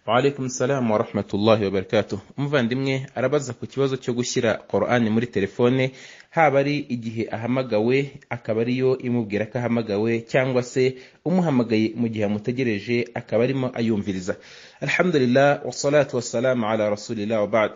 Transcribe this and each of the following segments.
Wa alaikum salam wa rahmatullahi wa barakatuh. Umuvandimwe arabaza ku kibazo cyo gushyira Qur'an muri telefone, haba ari igihe ahamagawe akaba ariyo imubwira ko ahamagawe, cyangwa se umuhamagaye mu gihe amutegereje akaba arimo ayumviriza. Alhamdulillah wassalatu wassalamu ala rasulillah wa ba'd.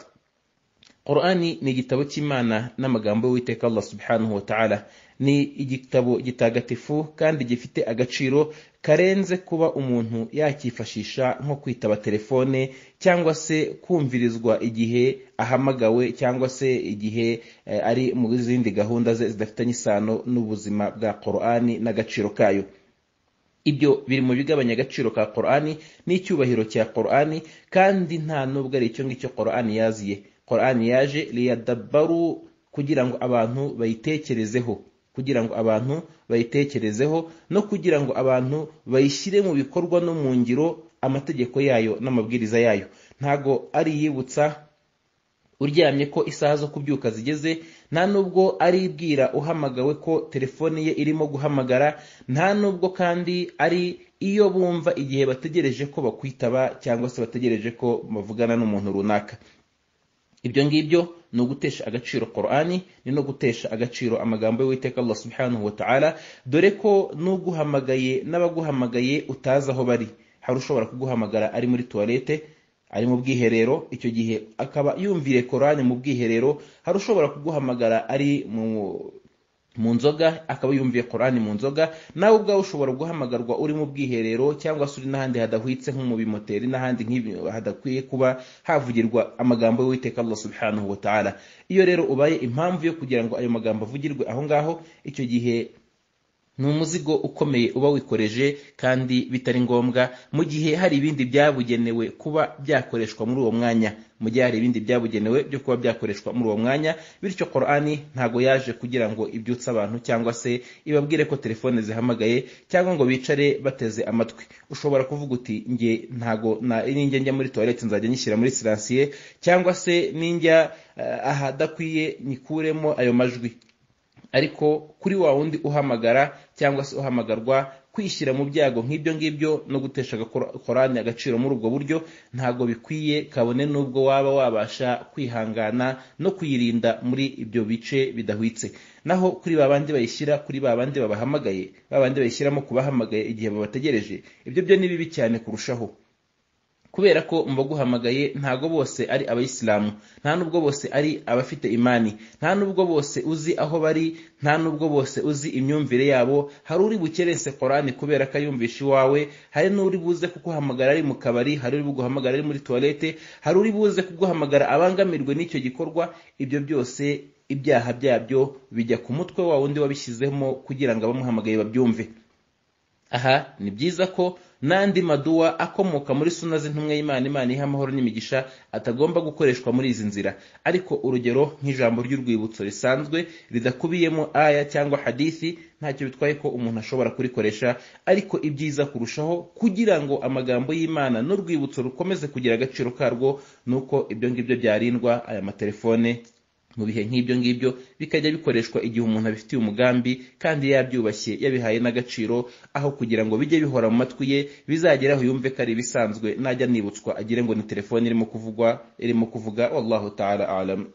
Qur'ani ni igitabo cy'Imana n'amagambo y'Uwiteka Allah subhanahu wa ta'ala. Ni igitabo gitagatifu kandi gifite agaciro karenze kuba umuntu yakifashisha nko kwitaba telefone cyangwa se kumvirizwa igihe ahamagawe cyangwa se igihe ari mu zindi gahunda ze zidafitanye isano n'ubuzima bwa Qur'ani n'agaciro kayo. Ibyo biri mu bigabanya agaciro ka Qur'ani n'icyubahiro cya Qur'ani, kandi nta nubwo ari icyo ngicyo Qur'ani yaziye. Qur'ani yaje liyadabbaru, kugira ngo abantu bayitekerezeho, kugira ngo abantu bayitekerezeho no kugira ngo abantu bayishyire mu bikorwa no mu ngiro amategeko yayo n'amabwiriza yayo. Ntago ari yibutsa uryamye ko isaha zo kubyuka zigeze, nta nubwo ari ibwira uhamagawe ko telefone ye irimo guhamagara, nta nubwo kandi ari iyo bumva igihe bategereje ko bakwitaba cyangwa se bategereje ko bavugana n'umuntu runaka. Ibyo ngibyo ni ugutesha agaciro Qur'ani, ni no gutesha agaciro amagambo y'Uwiteka Allah subhanahu wa ta'ala, dore ko n'uguhamagaye n'abaguhamagaye utazi aho bari. Hari ushobora kuguhamagara ari muri toilette, ari mu bwiherero, icyo gihe akaba yumvire Qur'ani mu bwiherero. Hari ushobora kuguhamagara ari mu nzoga, akaba yumviye Qur'ani mu nzoga. Nawe ubwawe ushobora guhamagarwa uri mu bwiherero cyangwa se uri n'ahandi hadahwitse nko mu bimoteri n'ahandi nk'ibi hadakwiye kuba havugirwa amagambo y'Uwiteka Allah subhanahu wa ta'ala. Iyo rero ubaye impamvu yo kugira ngo ayo magambo avugirwe aho ngaho, icyo gihe ni umuzigo ukomeye uba wikoreje kandi bitari ngombwa, mu gihe hari ibindi byabugenewe kuba byakoreshwa muri uwo mwanya, mu gihe hari ibindi byabugenewe byo kuba byakoreshwa muri uwo mwanya. Bityo Qur'ani ntago yaje kugira ngo ibyutse abantu cyangwa se ibabwire ko telefone zihamagaye cyangwa ngo bicare bateze amatwi. Ushobora kuvuga uti nge ntago ninjya njya muri toilette nzajya nyishyira muri silencieux, cyangwa se ninjya ahadakwiye nyikuremo ayo majwi. Ariko kuri wa wundi uhamagara cyangwa se uhamagarwa, kwishyira mu byago nk'ibyo ngibyo no gutesha Qur'ani agaciro muri ubwo buryo ntago bikwiye, kabone n'ubwo waba wabasha kwihangana no kuyirinda muri ibyo bice bidahwitse. Naho kuri babandi bayishyira, kuri babandi babahamagaye, babandi bayishyiramo kubahamagaye igihe babategereje, ibyo byo ni bibi cyane kurushaho. Kubera ko mu baguhamagaye ntago bose ari abayisilamu, nta nubwo bose ari abafite imani, nta nubwo bose uzi aho bari, nta nubwo bose uzi imyumvire yabo. Hari uri bukerense Qur'ani kubera ko ayumvisha iwawe, hari n'uri buze kuguhamagara ari mu kabari, hari uri buguhamagara ari muri toilette, hari uri buze kuguhamagara abangamirwe n'icyo gikorwa. Ibyo byose ibyaha byabyo bijya ku mutwe wa wundi wabishyizemo kugira ngo abamuhamagaye babyumve. Aha ni byiza ko n'andi maduwa akomoka muri sunna z'intumwa y'Imana, Imana iha amahoro n'imigisha, atagomba gukoreshwa muri izi nzira. Ariko urugero nk'ijambo ry'urwibutso risanzwe ridakubiyemo aya cyangwa hadithi, ntacyo bitwaye ko umuntu ashobora kurikoresha. Ariko ibyiza kurushaho kugira ngo amagambo y'Imana n'urwibutso rukomeze kugira agaciro karwo, nuko ibyo ngibyo byarindwa aya matelefone mu bihe nk'ibyo ngibyo bikajya bikoreshwa igihe umuntu abifitiye umugambi kandi yabyubashye, yabihaye n'agaciro, aho kugira ngo bijye bihora mu matwi ye, bizageraho yumve ko ari ibisanzwe, najya nibutswa agire ngo ni telefone irimo kuvugwa, irimo kuvuga. Wallahu ta'ala a'lam.